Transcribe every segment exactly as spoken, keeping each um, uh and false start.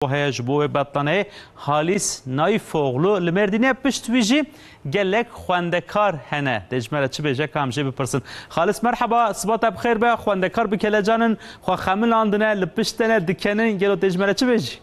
heye ji bo wê betlaneyê. Halîs Naîfoğlu li Mêrdînê, pişt wî jî gelek xwendekar hene. Dê ji me re çi bêje, ka em jê bipirsin. Halîs, merheba, siba te bi xêr be. Xwendekar bi kelecanin xwe xemilandine, li pişt te ne, dikenin. Gelo dê ji me re çi bêjî?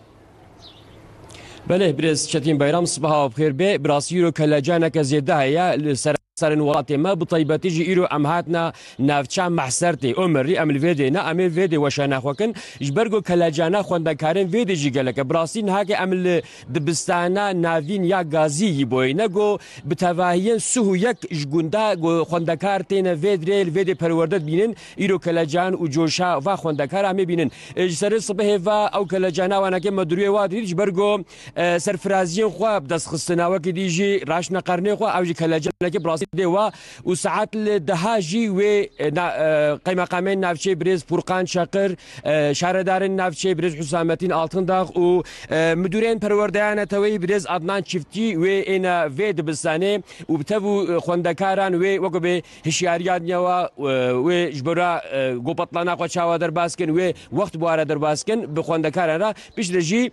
Belê, birêz Çetîn Bayram, sibaha we bi xêr be. Bi rastî îro kelecaneke zêde heye li ser serên welatê me, bi taybetî jî îro em hatine navça Mehsertê, Omerî, em li vê dê ne, em ê vê dê weşana xwe kin. Ji ber ku kelecana xwendekarên vê dê jî gelek e. Bi rastî niha ke em li dibistana navîn ya Gazî yî boyî ne, ku bi tevahiyên sih û yek ji gunda ku xwendekar têne vê dirê, li vê dê perwerde dibînin, îro kelecan û coşa va xwendekar em ê bînin. E, ji serê sibehê ve ew kelecana waneke me dirûyê wa dît, ji ber ku, e, serfiraziyên xwe bi dest xistina, wekî dî jî raştine qernê xwe, ew jî kelecaneke bi rastî dê wa û saet li deha jî wê, e, na-, e, qeymeqamên navçeyê birêz Furqan Çakir, e, şaredarên navçeyê birêz Hüsamettin Altındağ û, e, müdürên perwerdeya neteweyî birêz Adnan Çiftçî wê êne vê dibistanê û bi tev û, e, xwendekaran wê wekî bê hişyariya dinya wa, e, wê ji bo ra, e, gopatlana xwe çawa derbas kin, wê wext bi ware derbas kin, bi xwendekaran re piştre jî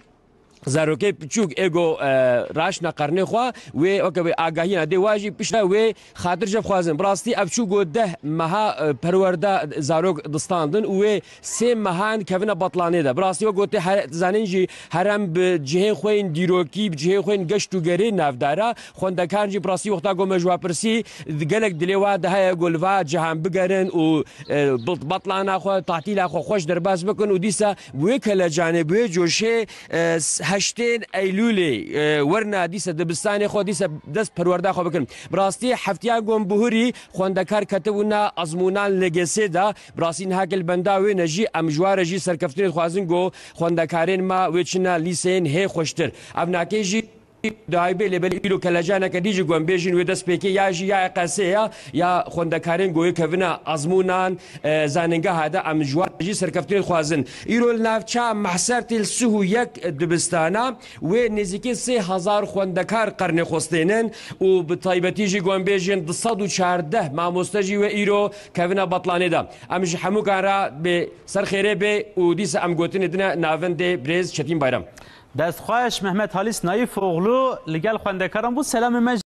zarokê piçûk ê go, e, raştine qernê xwe, wê weke wê agahiyana dê wa jî piştre wê xatir jê bixwazin. Bi rastî ev çû go deh meha, e, perwerda zarok distandin û wê sê mehan kevine betlanê de. Bi rastî wek gotê, her-, dizanin jî herem bi cihên xwe yên dîrokî, bi cihê xwe yên geşt û gerê navdar e. Xwendekar jî bi rastî wexta ku me ji we pirsî, gelek dilê wa de heye ku li va cihan bigerin û, e, bi-, betlana xwe, tatîla xwe xweş derbas bikin û dîsa bi wê kelecanê, bi wê coşê, e, s-, heştên Eylûlê, e, werna dîsa dibistanê xwe, dîsa dest perwerda xwe bikin. Bi rastî heftiya ku em bihurî xwendekar ketibûna ezmûnan L G S de, bi rastî niha ke li benda wê ne jî em ji wa re jî serkeftinê dixwazin ku xwendekarên me wê çine lîseyên hê xweştir. Ev nake jî Dayê bê lê belê îro kelecaneke dî jî ku em bêjin wê destpêkê ya jî ya E Q S ya, ya xwendekarên goyê kevine azmûnan, e, zanîngeha de em ji wan jî serkeftinê dixwazin. Îro li navça Mehsertê li sih û yek dibistana wê nêzîkî sê hezar xwendekar qernê xwe stênin û bi taybetî jî ku em bêjin du sed û çardeh mamoste jî wê îro kevine betlanê de. Em ji hemûkan re bê ser xêrê bê û dîsa em gotinê dine navendê birêz Çetîn Bayram. Destxweş Mehmet Halis Naîfoğlu li gel xwendekaran bû. Selamê me